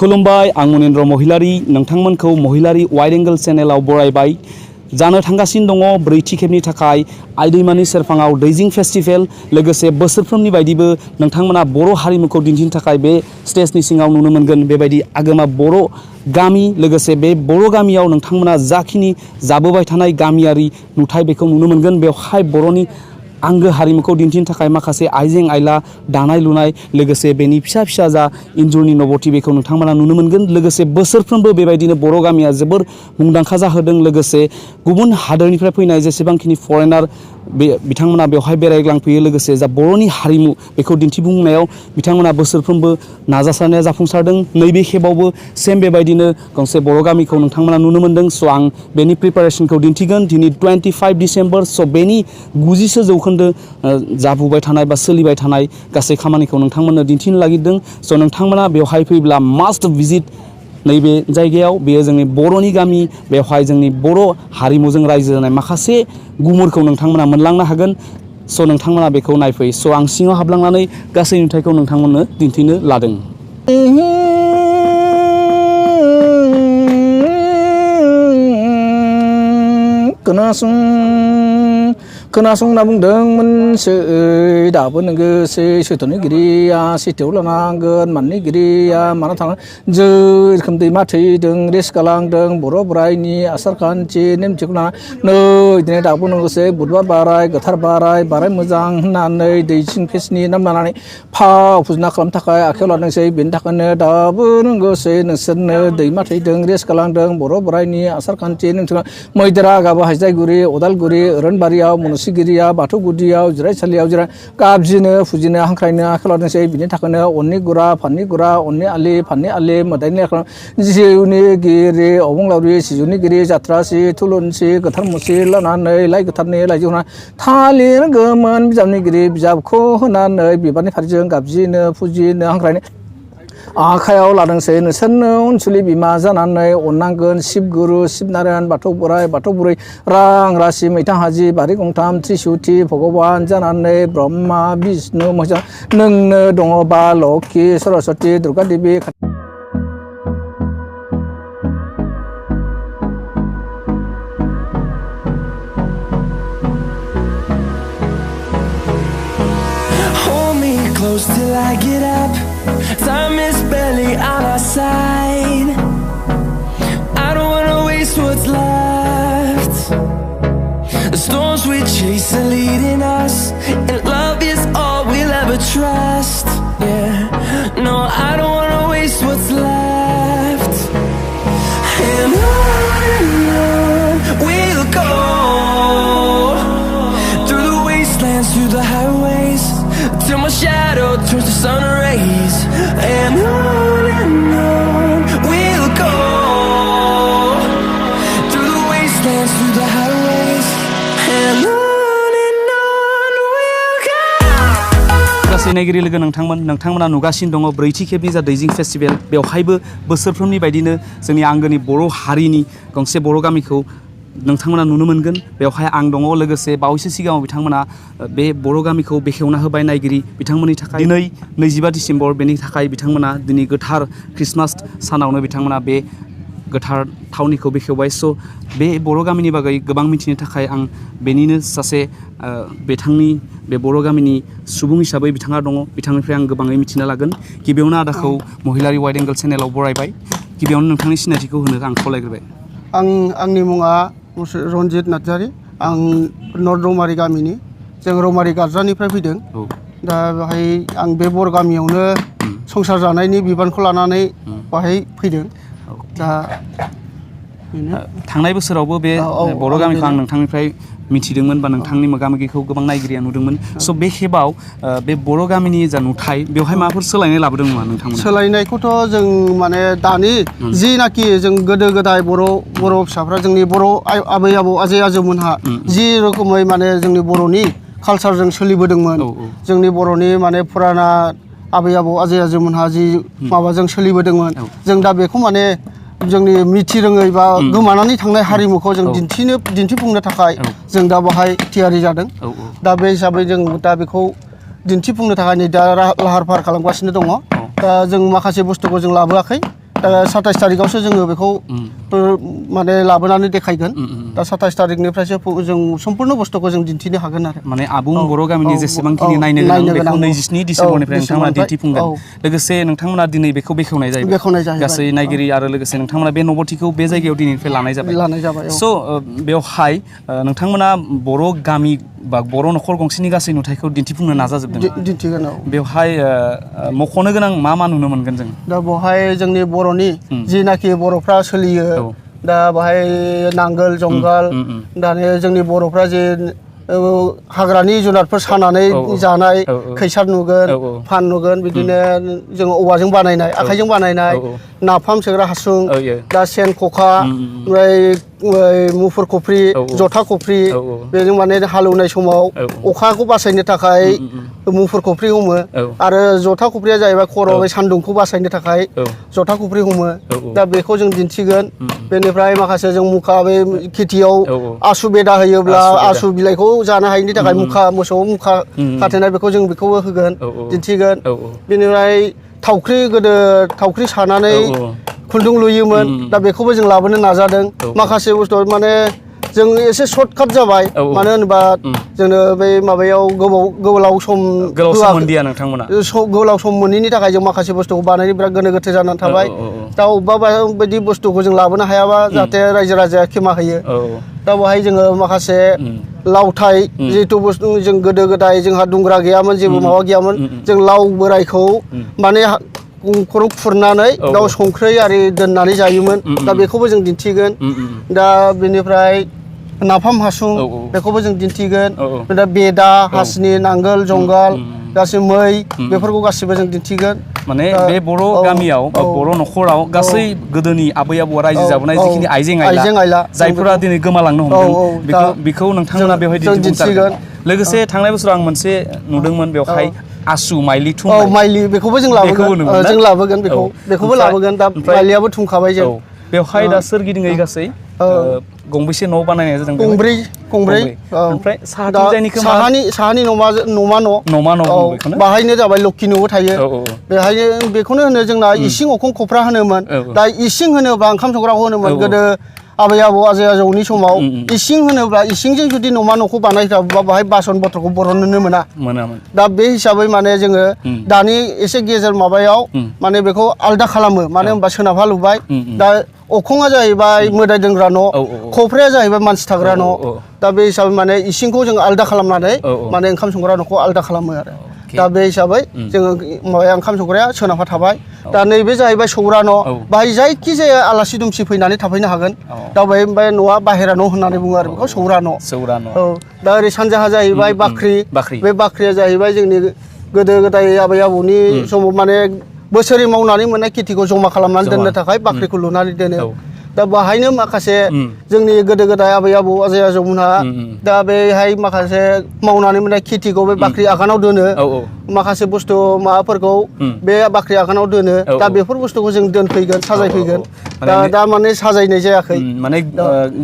खुलुमबाय आं मनिन्द्र महिलारी नोंथांमोनखौ महिलारी wide angle चेनेलाव बरायबाय जानो थांगासिनो दङ ब्रैथि खेबनि थाखाय आइदैमानि सेरफाङाव दैजिं फेस्टिभेल लोगोसे बोसोरफ्रोमनि बायदिबो नोंथांमोना बर' हारिमुखौ दिन्थिनो थाखाय बे स्टेजनि सिङाव नुनो मोनगोन बेबायदि आगोमा बर' गामि लोगोसे बे बर' गामियाव नोंथांमोना जाखिनि जाबोबाय थानाय गामियारि नुथाय बेखौ नुनो मोनगोन बेवहाय बर'नि आंगो हारिमुखौ दिन्थिनो थाखाय माखासे आइजें आइला दानाय लुनाय लोगोसे बेनि फिसा फिसा जा इन्जुरनि नबथि बेखौ नोंथांमोना नुनो मोनगोन लोगोसे बोसोरफ्रोमबो बेबायदिनो बर' गामिया जोबोर मुंदांखा जाहोदों लोगोसे गुबुन हादोरनिफ्राय फैनाय जेसेबांखिनि फरेनार बिथांमोना बेवहाय बेरायग्लांफैयो लोगोसे जा बर'नि हारिमु बेखौ दिन्थिफुंनायाव बिथांमोना बोसोरफ्रोमबो नाजासारनाया जाफुंसारदों नैबे खेबावबो सेम बेबायदिनो गंसे बर' गामिखौ नोंथांमोना नुनो मोनदों स' आं बेनि प्रिपारेसनखौ दिन्थिगोन दिनै 25 डिसेम्बर स' बेनि 90 जौखोन्दो जाबोबाय थानाय बा सोलिबाय थानाय गासै खामानिखौ नोंथांमोननो दिन्थिनो नागिरदों स' नोंथांमोना बेवहाय फैब्ला मास्ट भिजिट नैबे जायगायाव बेयो जोंनि बर'नि गामि बेवहाय जोंनि बर' हारिमुजों रायजो जानाय माखासे गुमुरखौ नोंथांमोना मोनलांनो हागोन स' नोंथांमोना बेखौ नायफै स' आं सिङाव हाबलांनानै गासै नुथायखौ नोंथांमोननो दिन्थिनो लादों खोनासं होनना बुंदोंमोनसो दाबो नोंगोसै सैथ'निगिरिया सैथोआव लानांगोन माननिगिरिया माना थाङो जै रोखोम दैमा थैदों रेस गालांदों बर' बोराइनि आसार खान्थि नेमथिखौ लाना नै दिनै दाबो नोंगोसै बुधबार बाराय गोथार बाराय मोजां होननानै दैजिं फेस्टनि नाम लानानै फाव फुजना खालामनो थाखाय आखायाव लादोंसै बेनि थाखायनो दाबो नोंगोसै नोंसोरनो दैमा थैदों रेस गालांदों बर' बोराइनि आसार खान्थि नेमथिखौ मैदेरा गाबो हायजायगुरि अदालगुरि अरनबारियाव सिगिरिया बाथौ गुदियाव जिरायसालियाव गाबजिनो फुजिनो हांख्रायनो आखायाव लादोंसै बिनि थाखायनो अननि गुरा फाननि गुरा अननि आलि फाननि आलि मोदायनि जिउनि गिरि अबंलावरि सिजौनि गिरि जाथ्रासि थुलुनसि गोथार मुसि लानानै लाइ गोथारनि लाइजौ होना थालिर गोमोन बिजाबनि गिरि बिजाबखौ होनानै बिबारनि फारिजों गाबजिनो फुजिनो हांख्रायनो आखायाव लादोंसै नोंसोरनो अनसुलि बिमा जानानै अननांगोन शिबगुरु शिबनारायण बाथौ बोराइ बाथौ बुरै रां राशि मैथा हाजि बारि गंथाम त्रिसुथि भगबान जानानै ब्रह्मा बिष्णु महेश नोंनो दङबा लक्षि सरस्वती दुर्गा देबि Close till I get up. Time is barely on our side. I don't wanna waste what's left. The storms we chase are leading us, and love is all we'll ever trust. Yeah, no, I don't wanna waste what's left. And on we'll go, through the wastelands, through the highways, till my shadow turns to sun rays. And on we'll go, through the wastelands, through the highways. And on we'll go. गासै नायगिरि लोगो नोंथांमोना नुगासिनो दङ ब्रैथि खेबनि जा दैजिं फेस्टिभेल बेवहायबो बोसोरफ्रोमनि बायदिनो जोंनि आंगोनि बर' हारिनि गंसे बर' गामिखौ नोंथांमोना नुनो मोनगोन बेवहाय आं दङ लोगोसे बावैसो सिगाङाव बिथांमोना बे बर' गामिखौ बेखेवना होबाय नायगिरि बिथांमोननि थाखाय दिनै 25 डिसेम्बर बेनि थाखाय बिथांमोना दिनै गोथार ख्रिस्टमास सानावनो बिथांमोना बे गोथार थावनिखौ बेखेवबाय स' बे बर' गामिनि बागै गोबां मिथिनो थाखाय आं बेनिनो सासे बिथांनि बे बर' गामिनि सुबुं हिसाबै बिथाङा दङ बिथांनिफ्राय आं गोबाङै मिथिना लागोन गिबियावनो आदाखौ महिलारी वाइड एंगल चेनेलाव बरायबाय गिबियावनो नोंथांनि सिनायथिखौ होनो आं खावलायग्रोबाय आंनि मुङा रनजित नार्जारि आं नर्थ रौमारि गामिनि जों रौमारि गारजानिफ्राय फैदों दा बेहाय आं बे बर' गामियावनो संसार जानायनि बिबानखौ लानानै बाहाय फैदों दा थांनाय बोसोरावबो बे बर' गामिखौ आं नोंथांनिफ्राय मिथिदोंमोन बा नोंथांनि मोगा मोगिखौ गोबां नायगिरिया नुदोंमोन स' बे खेबाव बे बर' गामिनि जा नुथाय बेवहाय माबाफोर सोलायनाय लाबोदों नामा नोंथांमोन सोलायनायखौथ' जों माने दानि जिनाखि जों गोदो गोदाय बर' फिसाफ्रा जोंनि बर' आबै आबौ आजै आजौमोनहा जि रोखोमै माने जोंनि बर'नि कालसारजों सोलिबोदोंमोन जोंनि बर'नि माने फुराना आबै आबौ आजै आजौमोनहा जि माबाजों सोलिबोदोंमोन जों दा बेखौ माने जोंनि मिथिरोङै बा गोमानानै थांनाय हारिमुखौ जों दिन्थिफुंनो थाखाय जों दा बाहाय थियारि जादों दा बे हिसाबै जों दा बेखौ दिन्थिफुंनो थाखाय नै दा लाहार फाहार खालामगासिनो दङ दा जों माखासे बुस्थुखौ जों लाबोआखै दा 27 तारिखआवसो जोङो बेखौ माने लाबोनानै देखायगोन दा 27 तारिखनिफ्रायसो जों सम्पूर्ण बुस्थुखौ जों दिन्थिनो हागोन आरो माने आबुं बर' गामिनि जेसेबांखिनि नायनो गोनां बेखौ 27 डिसेम्बरनिफ्राय नोंथांमोना दिन्थिफुंगोन लोगोसे नोंथांमोना दिनै बेखौ बेखेवनाय जाहैबाय गासै नायगिरि आरो लोगोसे नोंथांमोना बे नबथिखौ बे जायगायाव दिनैनिफ्राय लानाय जाबाय स' बेवहाय नोंथांमोना बर' गामि बा बर' न'खर गंसेनि गासै नुथायखौ दिन्थिफुंनो नाजाजोबदों दिन्थिगोन बेवहाय मख'नो गोनां मा नुनो मोनगोन जों दा बेवहाय जोंनि बर'नि जिनाखि बर'फ्रा सोलियो दा बेवहाय नांगोल जंगाल दानि जोंनि बर'फ्रा जे हाग्रानि जुनारफोर सानानै जानाय खैसार नुगोन फान नुगोन बिदिनो जोङो औवाजों बानायनाय आखाइजों बानायनाय नाफाम सोग्रा हासुं दा सेन खखा ओमफ्राय मुफुर खफ्रि जथा खफ्रि बेजों माने हालेवनाय समाव अखाखौ बासायनो थाखाय मुफुर खफ्रि हमो आरो जथा खफ्रिया जाहैबाय खर' सान्दुंखौ बासायनो थाखाय जथा खफ्रि हमो दा बेखौ जों दिन्थिगोन बेनिफ्राय माखासे जों मुखा बे खेथियाव आसु बेदा होयोब्ला आसु बिलाइखौ जानो हायिनि थाखाय मोसौ मुखा खाथेनाय बेखौबो होगोन दिन्थिगोन बेनिफ्राय गोदो थावख्रि सानानै खुन्दुं लुयोमोन दा बेखौबो जों लाबोनो नाजादों माखासे बुस्थु माने जों एसे सर्टकाट जाबाय मानो होनोबा जोंनो बै माबायाव गोलाव सम मोनदिया नोंथांमोना गोलाव सम मोनैनि थाखाय जों माखासे बुस्थुखौ बानायनो बिराद गोनो गोथो जानानै थाबाय दा अबेबा बायदि बुस्थुखौ जों लाबोनो हायाबा जाहाथे रायजो राजाया खेमा होयो दा बेवहाय जोङो माखासे लावथाय जिहेतु बुस्थु जों गोदो गोदाय जोंहा दुंग्रा गैयामोन जेबो माबा गैयामोन जों लाव बोरायखौ माने खर' खुरनानै दाउ संख्रै आरि दोननानै जायोमोन दा बेखौबो जों दिन्थिगोन दा बेनिफ्राय नाफाम हासुं बेखौबो जों दिन्थिगोन दा बेदा हासिनि नांगोल जंगाल गासै मै बेफोरखौ गासिबो जों दिन्थिगोन माने बे बर' गामियाव बा बर' न'खराव गासै गोदोनि आबै आबौआ रायजो जाबोनाय जिखिनि आइजें आइला जायफोरा दिनै गोमालांनो हमदों बेखौ नोंथांमोना बेवहाय दिन्थिफुंगोन लोगोसे थांनाय बोसोराव आं मोनसे नुदोंमोन बेवहाय आसु माइलि माइलि बेखौबो जों लाबोगोन बेखौबो लाबोगोन दा माइलियाबो थुंखाबाय जों बेवहाय दा सोरगिदिङै गासै गंबेसे न' बानायनाय जादों गंब्रै ओमफ्राय साहानि न'मा न' बाहायनो जाबाय लक्ष्मी न'बो थायो बेहायनो बेखौनो होनो जोंना इसिं अखं खफ्रा होनोमोन दा इसिं होनोब्ला ओंखाम संग्राखौ होनोमोन गोदो आबै आबौ आजै आजौनि समाव इसिं होनोब्ला इसिंजों जुदि न'मा न'खौ बानायग्राबा बाहाय बासन बर्थनखौ बरननो मोनामोन दा बे हिसाबै माने जोङो दानि एसे गेजेर माबायाव माने बेखौ आलदा खालामो मानो होनबा सोनाबहा लुबाय दा अखङा जाहैबाय मोदाय दोनग्रा न' खफ्राया जाहैबाय मानसि थाग्रा न' दा बे हिसाबै माने इसिंखौ जों आलदा खालामनानै माने ओंखाम संग्रा न'खौ आलदा खालामो आरो दा बे हिसाबै जोङो माबाया ओंखाम संग्राया सोनाबहा थाबाय दा नैबे जाहैबाय सौरा न' बाहाय जायखि जाया आलासि दुमसि फैनानै थाफैनो हागोन दा बे न'आ बाहेरा न' होननानै बुङो आरो बेखौ सौरा न' दा ओरै सानजाहा जाहैबाय बाख्रि बे बाख्रिया जाहैबाय जोंनि गोदो गोदाय आबै आबौनि समाव माने बोसोरै मावनानै मोननाय खेथिखौ जमा खालामनानै दोननो थाखाय बाख्रिखौ लुनानै दोनो दा बाहायनो माखासे जोंनि गोदो गोदाय आबै आबौ आजै आजौमोनहा दा बेहाय माखासे मावनानै मोननाय खेथिखौ बे बाख्रि आगानाव दोनो माखासे बुस्थु माबाफोरखौ बे बाख्रि आगानाव दोनो दा बेफोर बुस्थुखौ जों दोनफैगोन साजायफैगोन दा माने साजायनाय जायाखै माने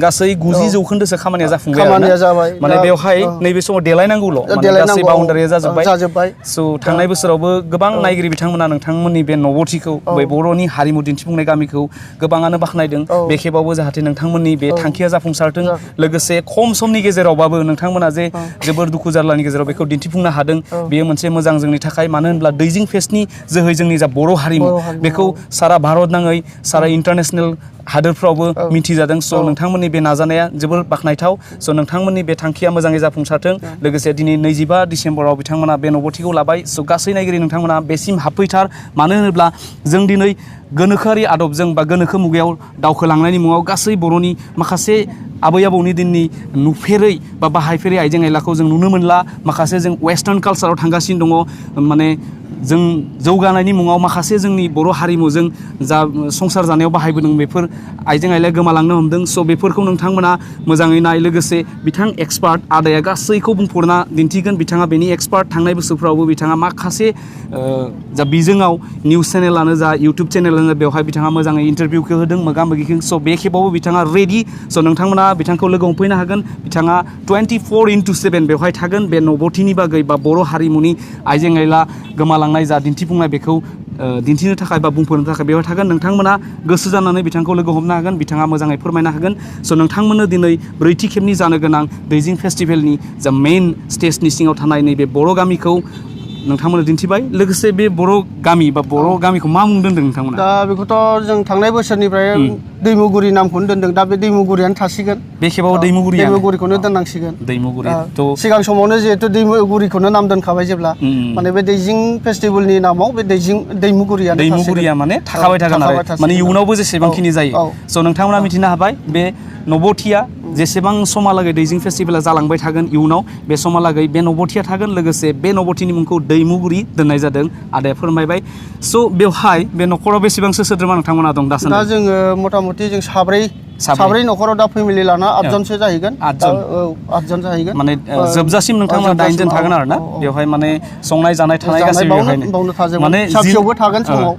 गासै 90% खामानिया जाफुंबाय माने बेवहाय नैबे समाव देलायनांगौल' गासै बाउन्डारिया जाजोब्बाय स' थांनाय बोसोरावबो गोबां नायगिरि बिथांमोना नोंथांमोननि बे नबथिखौ बे बर'नि हारिमु दिन्थिफुंनाय गामिखौ गोबाङानो बाख्नायदों बे खेबावबो जाहाथे नोंथांमोननि बे थांखिया जाफुंसारथों लोगोसे खम समनि गेजेरावबाबो नोंथांमोना जे जोबोर दुखु जारलानि गेजेराव बेखौ दिन्थिफुंनो हादों बेयो मोनसे मोजां जोंनि थाखाय मानो होनब्ला दैजिं फेस्टनि जोहै जोंनि जा बर' हारिमु बेखौ सारा भारत नाङै सारा इन्टारनेसनेल हादोरफ्रावबो मिथिजादों स' नोंथांमोननि बे नाजानाया जोबोर बाख्नायथाव स' नोंथांमोननि बे थांखिया मोजाङै जाफुंसारथों लोगोसे दिनै 25 डिसेम्बराव बिथांमोना बे नबथिखौ लाबाय स' गासै नायगिरि नोंथांमोना बेसिम हाबफैथार मानो होनोब्ला जों दिनै गोनोखोआरि आदबजों बा गोनोखो मुगायाव दावखोलांनायनि मुङाव गासै बर'नि माखासे आबै आबौनि दिननि नुफेरै बा बाहायफेरै आइजें आइलाखौ जों नुनो मोनला माखासे जों वेस्टार्न कालसाराव थांगासिनो दङ माने जों जौगानायनि मुङाव माखासे जोंनि बर' हारिमुजों जा संसार जानायाव बाहायबोदों बेफोर आइजें आइलाया गोमालांनो हमदों स' बेफोरखौ नोंथांमोना मोजाङै नाय लोगोसे बिथां एक्सपार्ट आदाया गासैखौ बुंफोरना दिन्थिगोन बिथाङा बेनि एक्सपार्ट थांनाय बोसोरफ्रावबो बिथाङा माखासे जा बिजोङाव निउस चेनेलानो जा इउटुब चेनेलानो जा बेवहाय बिथाङा मोजाङै इन्टारभिउखौ होदों मोगा मोगिखौ स' बे खेबावबो बिथाङा रेडि स' नोंथांमोना बिथांखौ लोगो हमफैनो हागोन बिथाङा 24/7 बेवहाय थागोन बे नबथिनि बागै बा बर' हारिमुनि आइजें आइला गोमालां जालांनाय जा दिन्थिफुंनाय बेखौ दिन्थिनो थाखाय बा बुंफोरनो थाखाय बेवहाय थागोन नोंथांमोना गोसो जानानै बिथांखौ लोगो हमनो हागोन बिथाङा मोजाङै फोरमायनो हागोन स' नोंथांमोननो दिनै ब्रैथि खेबनि जानो गोनां दैजिं फेस्टिभेलनि जा मेइन स्टेजनि सिङाव थानाय नैबे बर' गामिखौ नोंथांमोना दिन्थिबाय लोगोसे बे बर' गामि बा बर' गामिखौ मा मुं दोन्दों नोंथांमोना दा बेखौथ' जों थांनाय बोसोरनिफ्राय दैमुगुरि नामखौनो दोन्दों दा बे दैमुगुरियानो थासिगोन बे खेबाव दैमुगुरिखौनो दोननांसिगोन दैमुगुरि सिगां समावनो जिहेतु दैमुगुरिखौनो नाम दोनखाबाय जेब्ला माने बे दैजिं फेस्टिभेलनि नामाव बे दैमुगुरिया माने थाखाबाय थागोन आरो माने इयुनावबो जेसेबांखिनि जायो स' नोंथांमोना मिथिनो हाबाय बे नबथिया जेसेबां समहालागै दैजिं फेस्टिभेला जालांबाय थागोन इयुनाव बे समहालागै बे नबथिया थागोन लोगोसे बे नबथिनि मुंखौ दैमुगुरि दोननाय जादों आदाया फोरमायबाय स' बेवहाय बे न'खराव बेसेबांसो सोद्रोमा नोंथांमोना दं दासान्दि दा जोङो मथा मथि जों साब्रै न'खराव दा फेमिलि लाना 8 जनसो जाहैगोन 8 जन जाहैगोन माने जोबजासिम नोंथांमोना 9 जन थागोन आरो ना बेवहाय माने संनाय जानाय थानाय गासैबो बेवहायनो माने फिसाबो थागोन समाव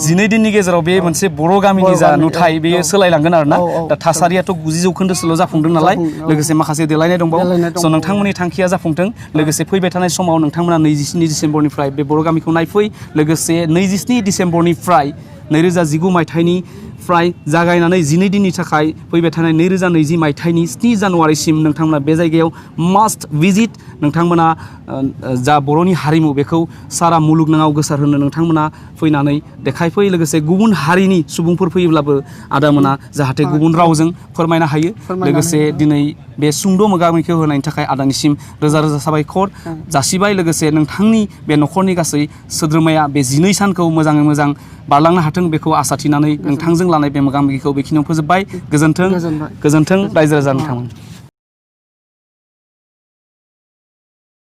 12 दिननि गेजेराव बे मोनसे बर' गामिनि जा नुथाय बेयो सोलायलांगोन आरो ना दा थासारियाथ' 90% जाफुंदों नालाय लोगोसे माखासे देलायनाय दंबावो स' नोंथांमोननि थांखिया जाफुंथों लोगोसे फैबाय थानाय समाव नोंथांमोना 27 डिसेम्बरनिफ्राय बे बर' गामिखौ नायफै लोगोसे 27 डिसेम्बरनिफ्राय 2019 मायथाइनिफ्राय जागायनानै 12 दिननि थाखाय फैबाय थानाय 2020 मायथाइनि 7 जानुवारिसिम नोंथांमोना बे जायगायाव मास्ट भिजिट नोंथांमोना जा बर'नि हारिमु बेखौ सारा मुलुगनाङाव गोसारहोनो नोंथांमोना फैनानै देखायफै लोगोसे गुबुन हारिनि सुबुंफोर फैयोब्लाबो आदामोना जाहाथे गुबुन रावजों फोरमायनो हायो लोगोसे दिनै बे सुंद' मोगा-मोगिखौ होनायनि थाखाय आदानिसिम रोजा रोजा साबायखर जासिबाय लोगोसे नोंथांनि बे न'खरनि गासै सोद्रोमाया बे 12 सानखौ मोजाङै मोजां बारलांनो हाथों बेखौ आसा थिनानै नोंथांजों लानाय बे मोगा-मोगिखौ बेखिनियाव फोजोबबाय गोजोन्थों रायजो राजा नोंथांमोन